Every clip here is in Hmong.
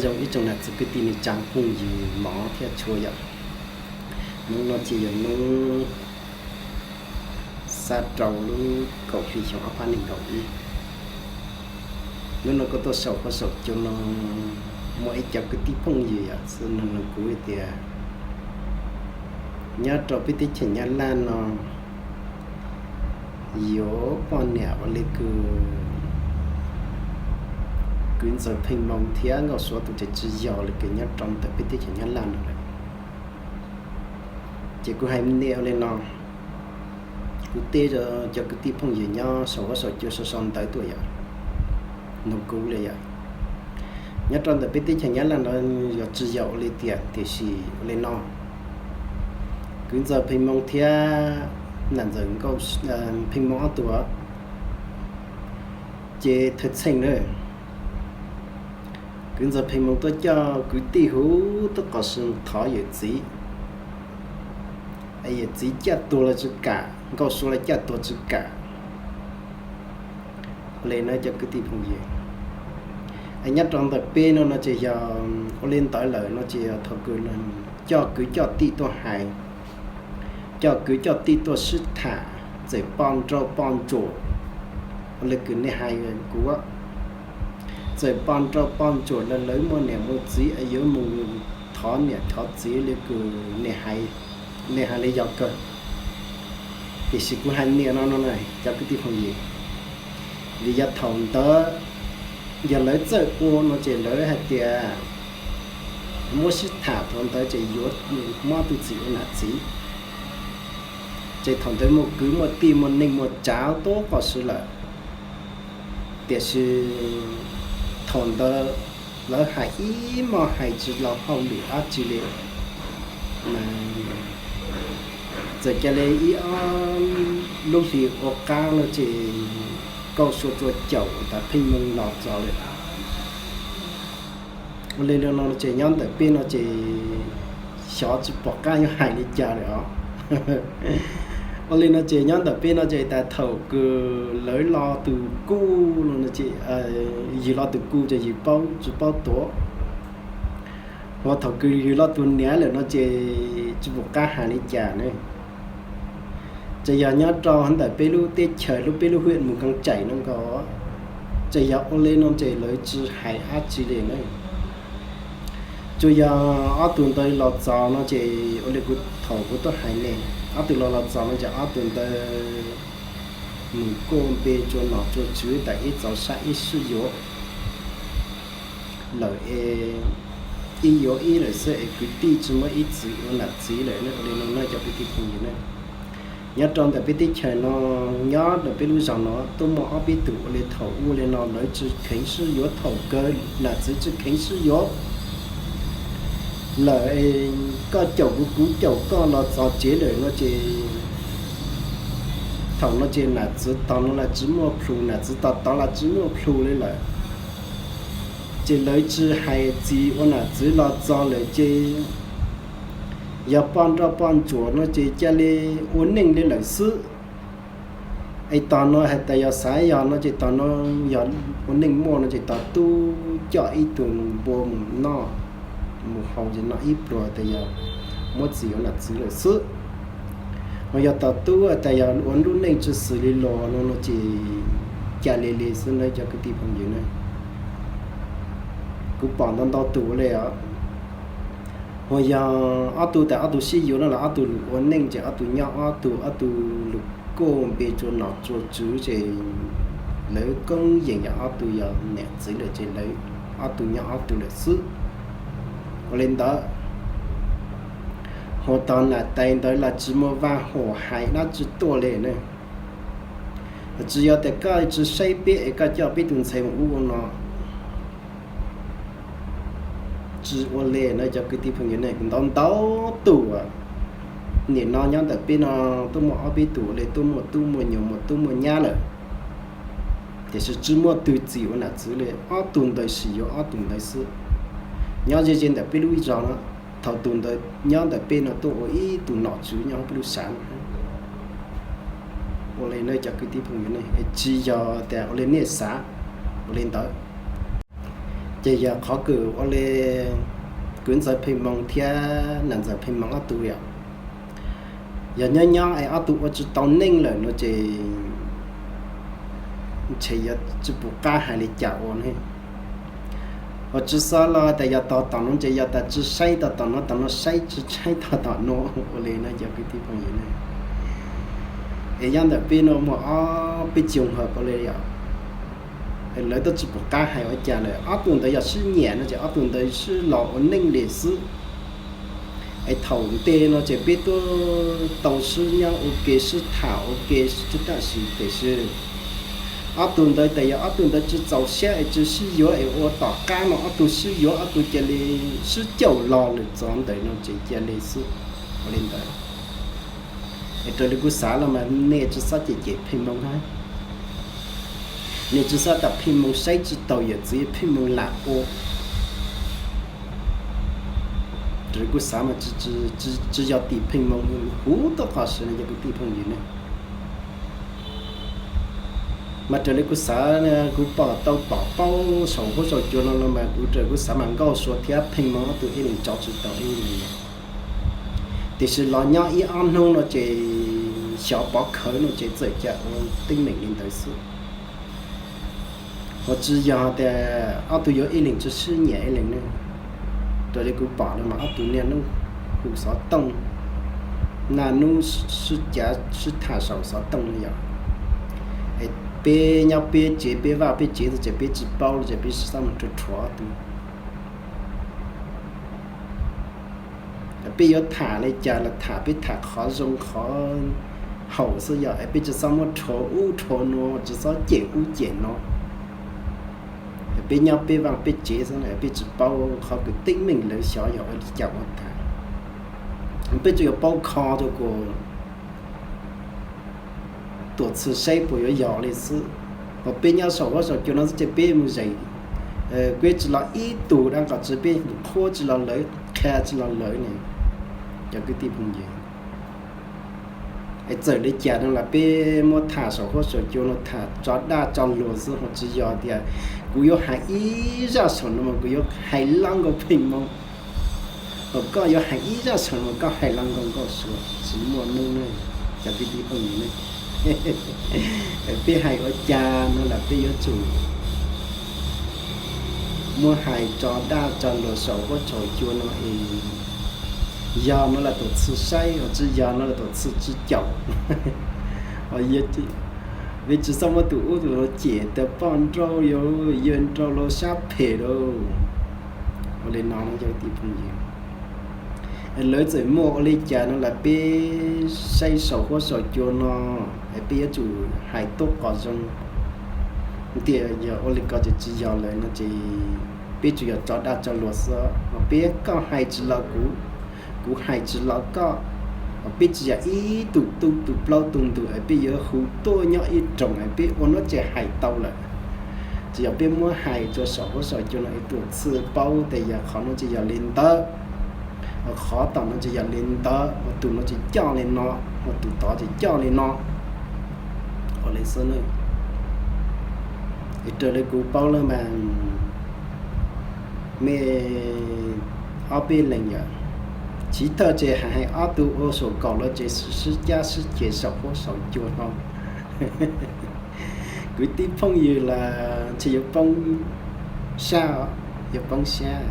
Zoo ib tsoom nam txiv kwv tij neej tsa phooj ywg mov thiab tshua yom. Hnub no ces yog hnub xya rau lub kaum hli xyoo ob phav nees nkaum ib. Hnub no kuv tuaj saum huab saum cua no muaj ib cov kwv tij phooj ywg yom xav noog kuv hais tias nyob rau peb teb chaws Nyab Laj no yuav poj niam ua li kwv ntxawg Pheej Moo thiab Nkauj Suav tus tsev tsis yog li kwv nyob rau ntawm peb teb chaws Nyab Laj no lawm. Ces kuv hais ua li no, kuv teb cov kwv tij phooj ywg nyob saum huab saum cua sau sau ntawv tuaj yom, noog kuv li yom. Nyob rau ntawm peb teb chaws Nyab Laj no yog tsis yog ua li tiam, tiam sis ua li no, kwv ntxawg Pheej Moo thiab nam ntxawm Pheej Moo ob tug ces thawj txheej na, kwv ntxawg Pheej Moo tuaj coj kwv tij huv tub qos si thov yawm txiv, yawm txiv caj tuag los tsis kam, Nkauj Suav los caj tuag tsis kam. Ua li no cov kwv tij phooj ywg, nyob rau ntawm peb no no ces yog ua li ntawd lawm no ces yog thaum kws coj kwv coj tij tuaj hais, coj kwv coj tij tuaj sib tham, txawm poj nrauj poj ntsuam, ua li kws nej hais kuv, txawm poj nrauj poj ntsuam los lawv muaj niam muaj txiv es yuav mus thov niam thov txiv li kws nej hais li yog kawg. Tiam sis kuv hais niam no no cov kwv tij phooj ywg, vim yog thaum ntawd yog lawv txawj ua no ces lawv hais tias muab sib tham thaum ntawd ces yuav mob tus txim ua nam txiv. Ces thaum ntawd muaj kwv muaj tij muaj neej muaj tsav tuaj qos si lawm. Tiam sis thaum ntawd lawv hais ib hmos hais tsis los hauj lwm dab tsi li. Txawm ca le ib ob lub hlis ua qab no ces Nkauj Suav txua caum tas Pheej Moo los txog lawm. Ua li no ces nyob ntawm peb no ces xyov tsis pom qab yuav hais li cas li os. Ua li no ces nyob ntawm peb no ces tas thaum kws lawv lo tus kuj no, yws lo tus kuj ces yws paub tsis paub tuav. Ho thaum kws yws lo tus niam lawm no ces tsis pom qab hais li cas ne. Ces yog nyob rau ntawm peb lub teb chaws lub peb lub hwj mus keeb caim no nkaus, ces yog ua li no ces lawv tsis hais dab tsi li na. Tsuas yog ob tug ntawd los txog no ces ua li kuv thaum kuv tuaj hais ne, ob tug los los txog no ces ob tug ntawd mus kuj npe tsua nom tsua tswv tas ib txoj sab ib sib yuav lawm es ib yuav ib lawm xwb es kwv tij tsis muaj ib txwm ua nam txiv lawm ne. Ua li no na cov kwv tij phooj ywg ne, nyob rau ntawm peb teb chaws no, nyob ntawm peb lub zos no tuaj muaj ob peb tug ua li thaum ub li no lawv tsis kheev sib yuav, thaum kawg nam txiv tsis kheev sib yuav lawm, koj caum kuv kuv caum koj los txog tsev lawm no ces thaum no ces nam txiv tog no los tsis muaj plhus, nam txiv tog tod los tsis muaj plhus li lawm. Ces lawv tsis hais txim ua nam txiv los txog lawm ces yog poj nrauj poj ntsuam no ces ca le ua neej li lawm xwb. Es tog no hais tas yog xav yog no ces tog no yog ua neej muaj no ces tog tub coj ib tug npua mus noj mus haus ces noj ib pluag tas yog muab txim ua nam txiv lawm xwb. Ho yog tog tub tas yog ua lub neej tsis xws li los no no ces ca le li xwb na cov kwv tij phooj ywg na. Kuv pom ntau ntau tus li os. Ho yog ob tug tas ob tug sib yuav no los ob tug lug ua neej ces ob tug nyob ob tug, ob tug lug kuj npe tsua nom tsua tswv ces lawv koob yeem yog ob tug yog niam txiv lawm ces lawv ob tug nyob ob tug lawm xwb. Ua li ntawd, ho tog nam tais ntawd los tsis muaj vaj huam hais dab tsi tuaj li ne. Tsis yog tias koj tsis saib peb es koj coj peb tus ntxhais mus ub ua no, tsis ua li no cov kwv tij phooj ywg ne. Ntau ntau tus nim no nyob ntawm peb no tuaj muaj ob peb tus ua li tuaj muaj tub muaj nyuam muaj tub muaj nyab lawm, tiam sis tsis muaj tug txim ua nam txiv li, ob tug ntawd sim yuav ob tug ntawd xwb. Nyob ze ze ntawm peb lub zos no, thaum tus ntawd nyob ntawm peb no tuaj ua ib tug nom tswv nyob peb lub zos no. Ua li no cov kwv tij phooj ywg ne, tsis yog tias ua li nej xav ua li ntawd. Ces yog qhov kws ua li kwv ntxawg Pheej Moo thiab nam ntxawm Pheej Moo ob tug yom, yog nyob nyob es ob tug ua tsis tau neej lawm no ces ntshe yog tsis pum qab hais li cas ua ne. Ua tsis xav los tas yog tog tom no ces yog tas tsis saib tog tom no, tom no saib tsis saib tog tom no, ua li no cov kwv tij phooj ywg ne. Es nyob ntawm peb no muaj ob peb tsoom hauv paus li yom, lawv twb tsis pum qab hais ua cas lawm. Ob tug ntawd yog sib nyiam no ces ob tug ntawd sib los ua neej li xwb. Es thaum ntej no ces peb twb tau sib nyob ua ke, sib tham ua ke, sib tam sim, tiam sis ob tug ntawd tas yog ob tug ntawd tsis txaus siab es tsis sib yuav es ua tom qab no ob tug sib yuav, ob tug cia li sib caum los lwm txoj ntawm no ces cia li xwb. Ua li ntawd es raws li kuv xav los mas nej tsis txhob cem cem Pheej Moo hab. Nej tsis txhob tas Pheej Moo saib tsis taus yawm txiv, Pheej Moo lam ua. Raws li kuv xav mas tsis yog tim Pheej Moo huv tau qhov siv no cov kwv tij phooj ywg ne. Mas raws li kuv xav, kuv pom tau pom paub saum huab saum cua no los mas kuv raws kuv xav mas Nkauj Suav thiab Pheej Moo ob tug ib leeg tso tsis tau ib leeg. Tiam sis los nyob ib ob hnub no ces xyov pov khawv no ces txawm cas ua teeb meem li ntawd xwb. Ho tsis yog tias ob tug yuav ib leeg tsis sib nyiam ib leeg ne. Raws li kuv pom no mas ob tug niaj hnub hu xov tooj, naj nub sib cav sib tham saum xov tooj no yom. Es peb nyob peb tsev, peb vaj peb tsev xwb ces peb tsis paub li ces peb tsis txhob mus rhuav rhuav ob tug. Peb yuav tham li cas los tham, peb tham qhov zoo qhov haum xwb yom, es peb tsis txhob muab rhuav ub rhuav no, tsis txhob cem ub cem no. Peb nyob peb vaj peb tsev xwb, peb tsis paub qhov kws teeb meem lawv xyov yog ua li cas ua tag. Peb tsuas yog paub kho rau kuas tuam txhia saib puas yuav yog li xwb. Hos peb nyob saum huab saum cua no xwb ces peb mus zeem, kuj tsis los ib tug dab qhov tsi, peb qhuab tsis los lawv, qhia tsis los lawv ne, cov kwv tij phooj ywg. Es txawm li cas no los peb muab tham saum huab saum cua no tham tso daj tso luag xwb, ho tsis yog tias kuv yuav hais ib zaj saum no mas kuv yuav hais lab nkaus Pheej Moo, hos koj yuav hais ib zaj saum no mas koj hais lab nkaus Nkauj Suav, tsis muaj neej ne, cov kwv tij phooj ywg ne. Peb hais ua cas no los peb yuav tsum muab hais tso daj tso luag saum huab saum cua no es yog no los tuam txhia saib, ho tsis yog no los tuam txhia tsis caum. Peb tsis txhob muab tus ub tus no cem tas poj nrauj, yawg nrauj los sab phem lauj. Ua li no cov kwv tij phooj ywg, lawv txawm muaj ua li cas no los peb saib saum huab saum cua no, es peb yuav tsum hais tuab qhov zoo. Tias yog ua li ko ces tsis yog lawm no ces peb tsuas yog tso daj tso luag xwb, ho peb koj hais tsis los kuv, kuv hais tsis los koj, ho peb tsis yog ib tug tub tug plaub tug ntug es peb yuav hu tuaj nyob ib rooj es peb ua no ces hais tau lawm. Tsis yog peb muab hais rau saum huab saum cua no es tuam txhia paub tias yog qhov no ces yog li ntawd, ho qhov tom no ces yog li ntawd, ho tus no ces coj li no, ho tus tod ces coj li no. Ua li xwb ne. Es raws li kuv paub lawm mas mej ob peb leeg yom, chiv thawj ces hais hais ob tug ua saum kaum los ces sib cab sib ceg saum huab saum cua no. Kwv tij phooj ywg los ntshe yuav poob sab, yuav poob sab,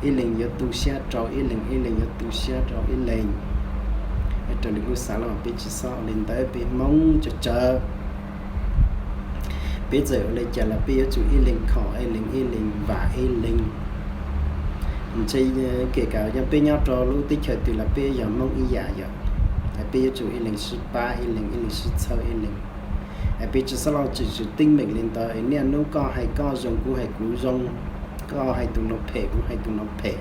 ib leeg yuav tu siab rau ib leeg, ib leeg yuav tu siab rau ib leeg. Raws li kuv xav los peb tsis txhob ua li ntawd, peb Hmoob tsawg tsawg, peb txawm ua li cas los peb yuav tsum ib leeg khom ib leeg, ib leeg vam ib leeg. Ntshe kể cả yog peb nyob rau lub teb chaws twg los peb yog Hmoob ib yam yom. Peb yuav tsum ib leeg sib pab ib leeg, ib leeg sib txhawb ib leeg. Peb tsis txhob los tsim tswv teeb meem li ntawd, niaj hnub koj hais koj zoo, kuv hais kuv zoo, koj hais tus no phem, kuv hais tus no phem.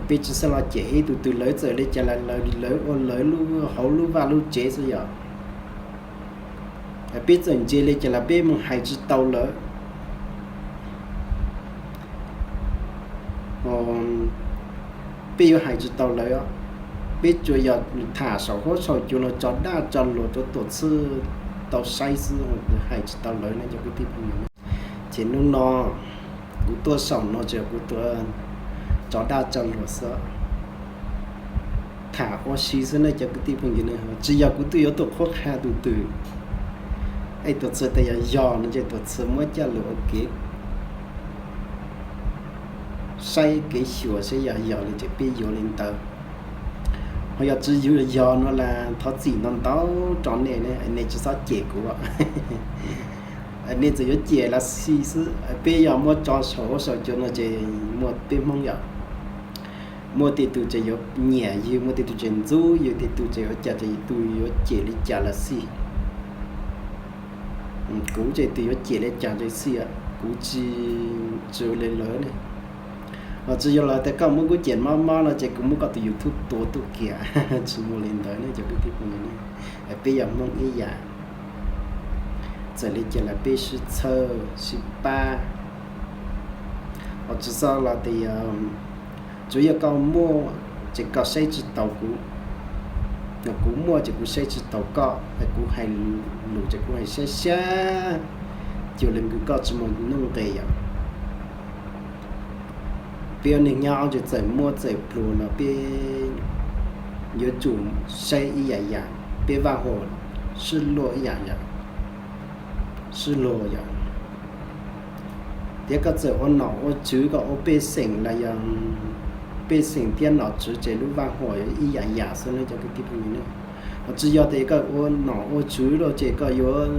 Peb tsis txhob los cem ib tug twg, lawv txawm li cas los lawv ua lawv hauv lub vaj lub tsev xwb yom. Peb txawm ntse li cas los peb mus hais tsis tau lawv. Peb yuav hais tsis tau lawv, peb tsuas yog tham saum huab saum cua no tso daj tso luag rau tuam txhia tau saib xwb, hais tsis tau lawv ne cov kwv tij phooj ywg. Ces hnub no kuv tuaj saum no ces kuv tuaj tso dag tso luag xwb, tham ua si xwb ne cov kwv tij phooj ywg ne. Tsis yog kuv twb yuav tuaj qhuab qha tus twg, es tus txwg tas yog yog no ces tus txwg muab coj lug ua kev saib kev xyuas saib yog yog li ces peb yuav li ntawd. Ho yog tsis yog no las thov txim ntau ntau rau nej ne, nej tsis txhob cem kuv. Nej txawm yuav cem los xij xwb, peb yog muab tso saum huab saum cua no ces muaj peb Hmoob yom, muaj tej tug ces yuav nyiam yus, muaj tej tug ces ntxub yus, tej tug ces ua cas ces tus yuav cem li cas los xij. Kuv ces tus yuav cem li cas ces xij, kuv tsis, tsis ua li lawv ne. Los tsis yog lawv tias koj muab kuv cem mob mob no ces kuv muab koj tus YouTube tua tuaj kiag, tsis muaj li ntawd ne cov kwv tij phooj ywg ne. Peb yog Hmoob ib yam, txawm li cas los peb sib txhawb sib pab. Ho tsis xob los tias yog, tsuav yog koj muaj ces koj saib tsis taus kuv, kuv muaj ces kuv saib tsis taus koj, kuv hais lus ces kuv hais sab sab, cuag li koj tsis muaj nuj nqis yom. Peb ua neeg nyob ces txawm muaj txawm pluag no peb yuav tsum saib ib yam yam, peb vaj huam sib luag ib yam yam, sib luag yom. Thiab koj txawm ua nom ua tswv, koj ua pej xeem los yog pej xeem thiab nom tswv ces lub vaj huam ib yam yam xwb ne cov kwv tij phooj ywg ne. Ho tsis yog tias koj ua nom ua tswv lawm ces koj yuav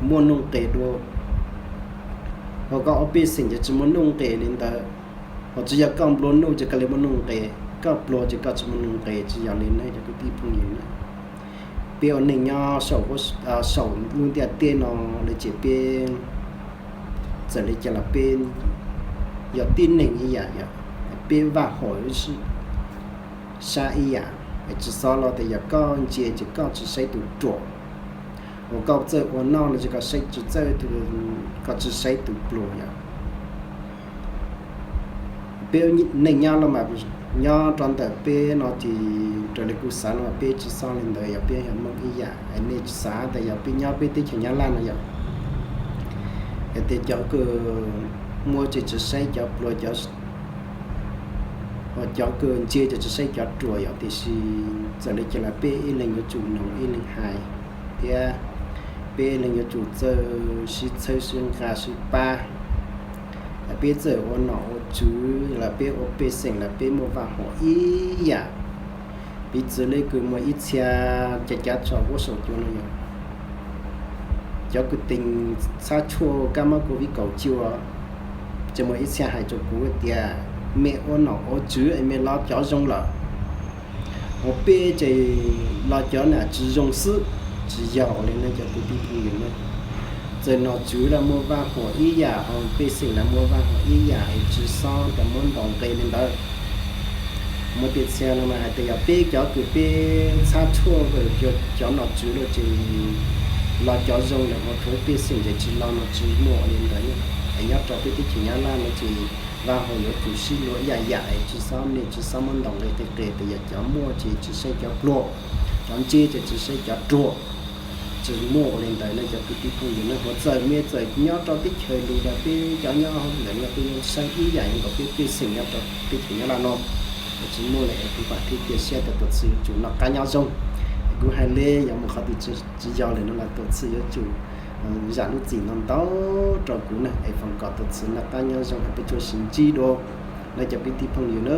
muaj nuj nqis dua, ho koj ua pej xeem ces tsis muaj nuj nqis li ntawd. Ho tsis yog koj nplua nuj ces koj li muaj nuj nqis, koj pluag ces koj tsis muaj nuj nqis, tsis yog li ne cov kwv tij phooj ywg ne. Peb ua neeg nyob saum lub ntiaj teb no lawm ces peb txawm li cas los peb yog tib neeg ib yam yom, peb vaj huam sib sab ib yam. Tsis xob los tias yog koj ntsia ces koj tsis saib tus ruam, uas koj txawj ua noj no ces koj saib tsis txawj, koj tsis saib tus pluag yom. Peb neej nyob los mas nyob rau ntawm peb no ces raws li kuv xav no mas peb tsis xob li ntawd, yog peb yog Hmoob ib yam. Nej tsis xav tias yog peb nyob peb teb chaws Nyab Laj no yom, hais tias cov kws muaj ces tsis saib cov pluag, cov, cov kws ntsia ces tsis saib cov ruam yom. Tiam sis txawm li cas los peb ib leeg yuav tsum noog ib leeg hais, thiab peb ib leeg yuav tsum txawj sib txhawb sib nqa sib pab. Peb txawm ua nom ua tswv los peb ua pej xeem los peb muaj vaj huam ib yam. Piv txwv li kws muaj ib txhia cav cav tso huab saum cua no yom, cov kws teem txhab tshuaj kab mob Covid kaum cuaj, ces muaj ib txhia hais rau kuv tias, mej ua nom ua tswv es mej los cov zoo lawm, ua pej ces los cov nam tsis zoo xwb. Tsis yog li ne cov kwv tij phooj ywg ne. Txawm nom tswv los muaj vaj huam ib yam, ho pej xeem los muaj vaj huam ib yam, es tsis xob rau muab ntaus nqi li ntawd. Muaj tej txhia no mas hais tias yog peb cov kws peb txhab tshuaj, cov nom tswv lawm ces los cov zoo lawm, ho rau pej xeem ces tsis los no tsis muaj li ntawd. Es nyob rau peb teb chaws Nyab Laj no ces vaj huam yuav tsum sib luag ib yam yam, es tsis xob, nej tsis xob muab ntaus nqi qis qis tias yog cov muaj ces tsis saib cov pluag, cov ntsia ces tsis saib cov ruam. Tsis muaj ua li ntawd ne cov kwv tij phooj ywg ne. Huv txawm mej txawm nyob rau teb chaws lus los peb cov nyob hauv ntawd no peb yeej saib ib yam nkaus peb pej xeem nyob rau teb chaws Nyab Laj no. Es tsis muaj li, es kuv vam thiab cia siab tias tuam txhwm yuav tsum noj qab nyob zoo. Kuv hais li yog mus qhov twg tsis yog li no los tuam txhwm yuav tsum zam lub txim no ntau rau kuv na, es foom kom tuam txhwm noj qab nyob zoo hab peb tsuas sib ntsib dua. Lawv cov kwv tij phooj ywg na,